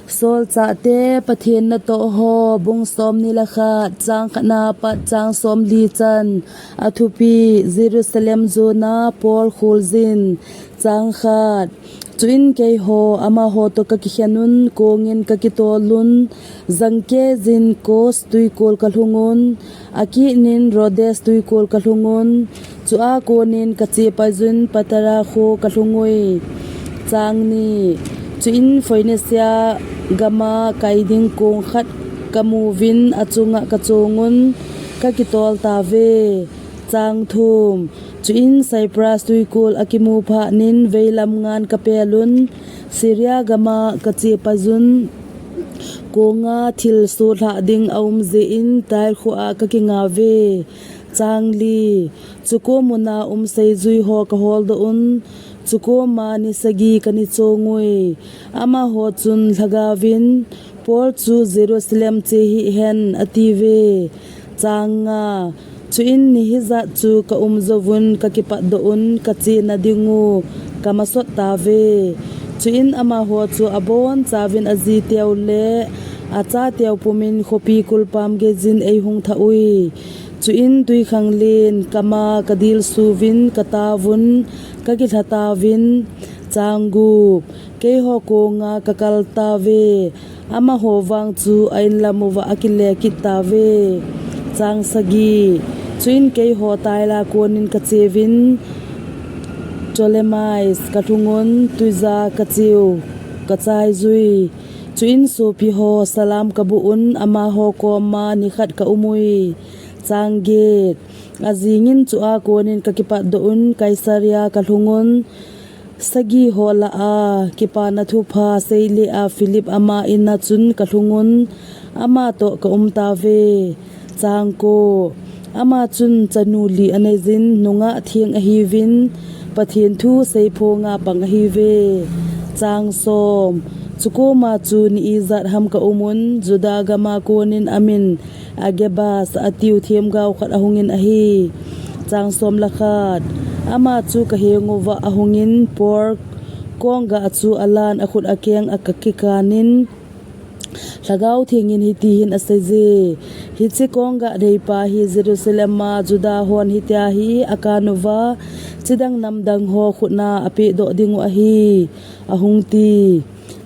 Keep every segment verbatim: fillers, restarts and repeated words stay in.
Solchahte Pathen natoh ho, bung somni le khat, chang khatna pat chang somli chan. Athupi: Jerusalem jona Paul khuljin. Chang khat. Chuin keiho amaho toh kakikhenun, kongin kakitolun, jangkeijin Kos tuikol kalhungun, akitnin Rodes tuikol kalhungun, chua konin kachepaiyun Patara kho kalhungui. Chang ni. Chuin Phoenicia gama kaiding kong khat kamuvin, achunga kachongun, kakitol tauve. Chang thum. Chuin Cyprus tuikol akimu phatnin veilam ngan kapelun, Syria gama kachepaiyun, konga thilsoh lhah ding aum jeh in Tyre khoa kakingauve. Chang li. Chuko muna um seijui ho kaholdoh un, chukoma ni sagi kani chongui. Amaho chun lhagaovin, Paul chu Jerusalem che hih hen, atiuve. Chang nga. Chuin ni hijat chu kaum jouvun kakipatdoh un, kachena dingu kamasot tauve. Chuin amaho chu abonchauvin ajiteu le achateu pumin khopi kulpam geijin eihung thah ui. Chuin twikhanglen kama kadilsuvin kataovun, kakilhatauvin. Chang gup. Keiho konga kakal tauve. Amaho vang chu a-inlam uva akile kit tauve. Chang sagi. Chuin keiho Tyre konin kacheuvin, Ptolemais kalhungun, twija kacheu kachaiyui. Chuin sopiho salam kabuh un, amaho koma nikhat kaumui. Chang get. Ajingin chua konin kakipatdoh un, Caesarea kalhungun, sagi ho lah a kipana thupha seile a Philip ama inna chun kalhungun, amatoh kaum tauve. Chang ko. Ama chun chanu li aneijin, nungah theng ahiuvin, Pathen thu seiphonga pang ahiuve. Chang som. Chukoma chu ni ijat ham kaumun, Juda gama konin amin Agabas atiu themgao khat ahungin ahi. Chang som le khat. Ama chu kahenguva ahungin, Paul konggah chu alan akhut akeng akikanin, Lhagao Thengin hitihin aseije, hiche konggah neipa hi Jerusalem a Juda hon hitia hi akanuva, chidang namdang ho khutna apehdoh dingu ahi, ahung ti.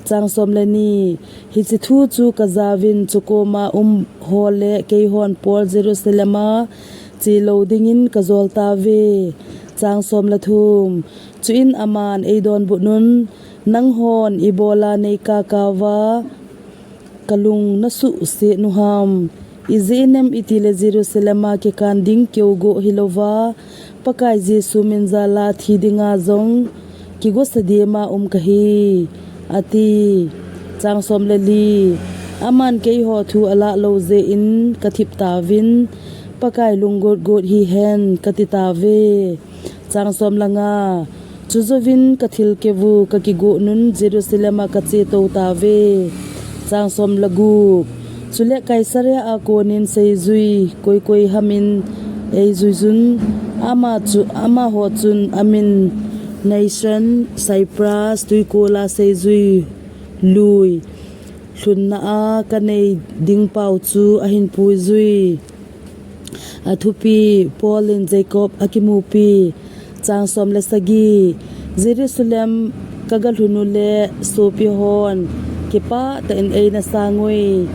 Chang som le ni. Hiche thu chu kajauvin, chukoma um ho le keihon Paul Jerusalem a chelou dingin kajol tauve. Chang som le thum. Chuin aman eidonbutnun, nanghon ibola neikakauva kalung nasuhset nu ham? Ijeh inem itile Jerusalem a kikan ding keu goh hilouva, Pakai Jesu min jal'a thi dinga jong kigosa dema um kahi, ati. Chang som le li. Aman keiho thu alah lou jeh in kathip tauvin, Pakai lunggot got hihen, kati tauve. Chang som le nga. Chujouvin kathilkevu kakigoh nun Jerusalem a kache tou tauve. Chang som le gup. Chule Caesarea a konin seijui koikoi hamin eijuijun, ama chu, amaho chun amin Mnason, Cyprus tuikol a seijui lui lhunna a kanei ding pau chu ahin puijui. Athupi: Paul in Jacob akimupi. Chang som le sagi. Jerusalem kagalhun ule sopihon kipah tah in eina sangui.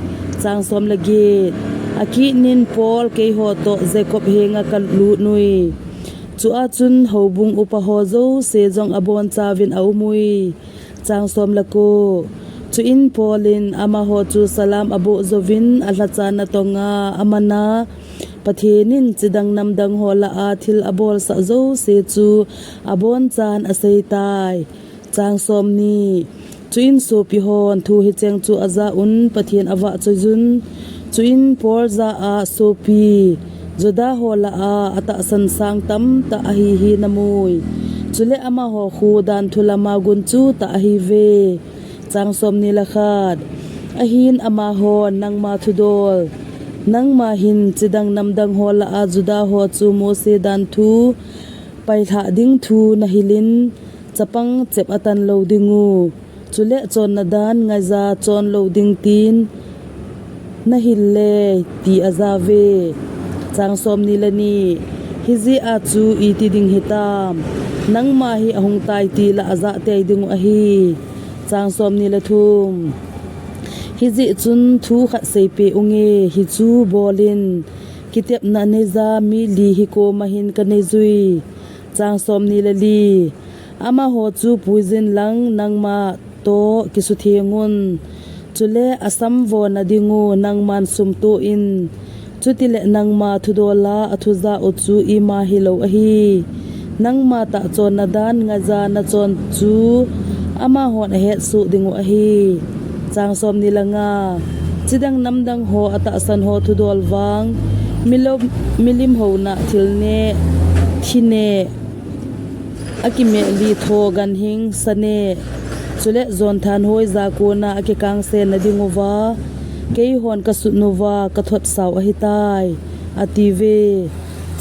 Chang som le get. Akitnin Paul keiho toh Jacob henga kalut nui. Chua chun houbung upa ho jouse jong abonchauvin aumui. Chang som le ko. Chuin Paul in amaho chu salam aboh jouvin alhacha natonga amana, Pathen in chidang namdang ho lah a thil abolsah jouse chu abonchan aseitai. Chang som ni. Chuin sopihon thu hicheng chu ajah un Pathen avahchoiyun. Chuin Paul jah a sopi Juda ho lah a atahsan sang tamtah ahi hi anamui. Chule amaho khu danthu lama gunchu tah ahiuve. Chang som ni le khat. Ahin amahon nangma thudol, nangma hin chidang namdang ho lah a Juda ho chu Mose danthu pailhah ding thu nahilin, chapang chep atan lou dingu. chule chonna dan ngaija chon lou ding tin nahil le, ti ajah uve. Chang somni le ni. Hijeh a chu iti ding hitam? Nangma hi ahung tai ti la ajah tei ding u ahi. Chang somni le thum. Hijeh chun thu khat seipeh unge, hichu bolin, kitepna neija mi li hi koma hin kanei jui. Chang somni le li. Amaho chu puijin lang nangma toh kisutheng un. Chule asamvona ding u nangman sum toh in. Chutile nangma thudol a athu jah u chu ima hilou ahi. Nangma tah chonna dan ngaija nachon chu amahon ahetsoh ding u ahi. Chang somni le nga. Chidang namdang ho atahsan ho thudol vang, milo-, milim houna thil neh, thi neh, akimeh li tho ganhing sa neh, chule jon thanhoi ja kona akikangsen na ding uva, keihon kasut uva kathot sao ahitai, ati uve.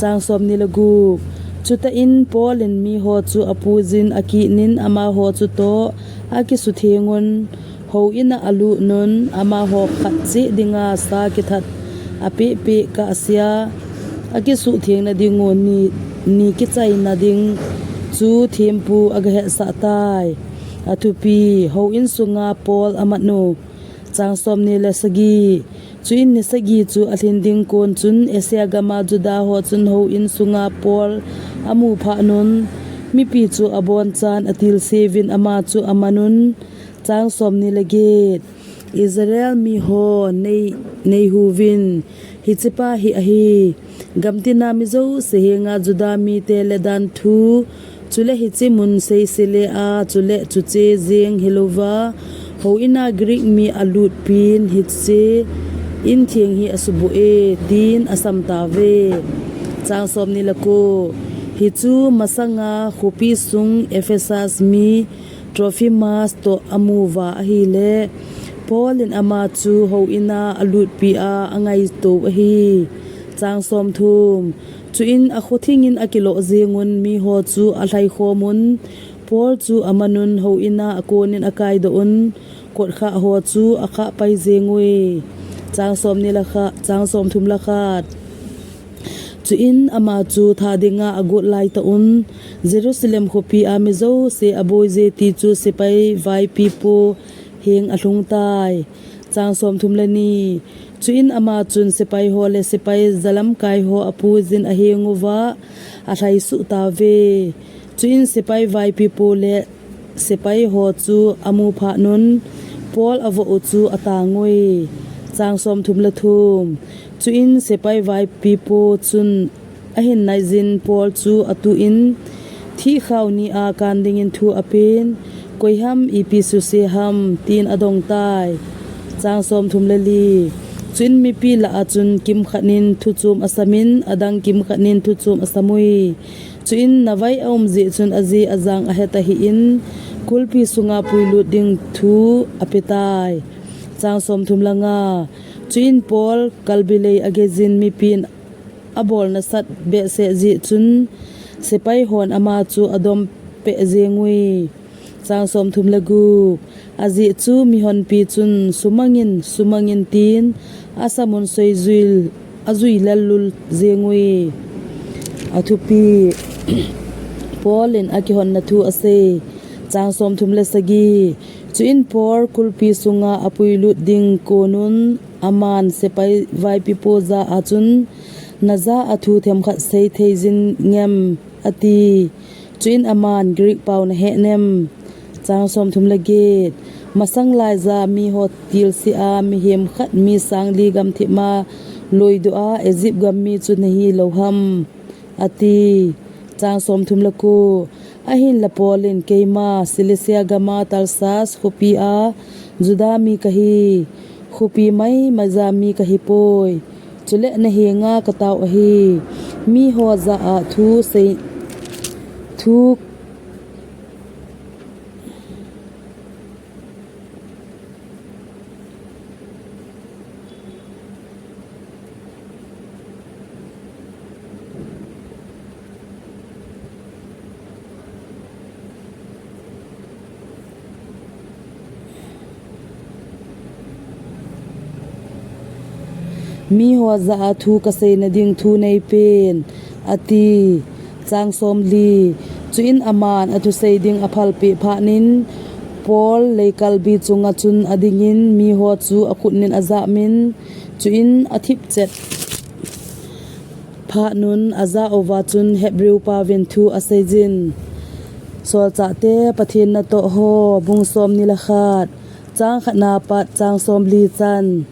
Chang somni le gup. Chutah in Paul in miho chu apuijin akit in amaho chutoh akisutheng un, houin a alut un, amaho khat cheh dinga sa kithat apeh peh kahsea, akisuhthengna ding u ni, ni kichaina ding chu thempu agahetsah tai. Athupi, houin sunga Paul aman u. Chang somni le sagi. Chuin ni sagi chu alhin ding kon chun Asia gama Juda ho chun houin sunga Paul amu phat un, mipi chu abonchan atilseuvin ama chu aman un. Chang somni le get. Israel miho, nei, neihuvin, hichepa hi ahi. Gamtina mi jouse henga Juda mite le dan thu, chule hiche mun seisele a, chule chuche jeng hilouva, houin a Greek mi alutpin hiche in theng hi asuboh e, tin asam tauve. Chang somni le ko. Hichu masanga khopi sung Ephesus mi Trophimas toh amuva ahile, Paul in ama chu houin a alutpi a angaito ahi. Chang somthum. Chuin akhothingin akilo jeng un, miho chu alhaikhom un, Paul chu aman un, houin a akonin akaidoh un, kotkhah ho chu akhah pai jeng ui. Chang somni le khat, chang somthum le khat. Chuin ama chu tha dinga agot laitah un, Jerusalem khopi a mi jouse aboije ti chu sepai vaipipu heng alhung tai. Chang somthum le ni. Chuin ama chun sepai ho le sepai jalamkai ho apuijin aheng uva alhaisuh tauve. Chuin sepai vaipipu le sepai ho chu amu phat un, Paul avoh u chu atang ui. Chang somthum le thum. Chuin sepai vaipipu chun ahin naijin Paul chu atuh in, thihkhao ni a kan dingin thu apen, koi ham ipi suse ham, tin adong tai. Chang somthum le li. Chuin mipi lah a chun kimkhat in thuchom asam in, adang kimkhat in thuchom asam ui. Chuin navai aum jeh chun aji ajang ahet ahin, kulpi sunga puilut ding thu apetai. Chang somthum le nga. Chuin Paul kalbi lei ageijin mipin abol nasat behseh jeh chun sepai hon ama chu adom peh jeng ui. Chang somthum le gup. Ajeh chu mihonpi chun, sumangin, sumangin tin, asamun soi jui, ajui lellul jeng ui. Athupi, Paul in akihonna thu asei. Chang somthum le sagi. Chuin Paul kulpi sunga apuilut ding kon un, aman sepai vaipipu jah a chun, najah a thu themkhat sei thei jing em, ati. Chuin aman, Greek pao nahe nem? Chang somthum le get. Masang laija miho tilse a mihem khat mi sang li gamthip ma loidoh a Egypt gam mi chu nahi lou ham, ati. Chang somthum le ko. Ahinla Paul in, keima Cilicia gama Tarsus khopi a Juda mi kahi, khopi maimai ja mi kahipoi. Chule nahenga katao ahi. Miho jah a thu sei, thu Miho jah a thu kasei nading thu neipen, ati. Chang somli. Chuin aman athusei ding aphalpeh phatnin, Paul leikalbi chunga chun adingin miho chu akhutnin ajahmin, chuin athipchet phatnun ajah uva chun Hebrew paovin thu aseijin. Solchahte Pathen natoh ho, bung somni le khat, chang khatna pat chang somli chan.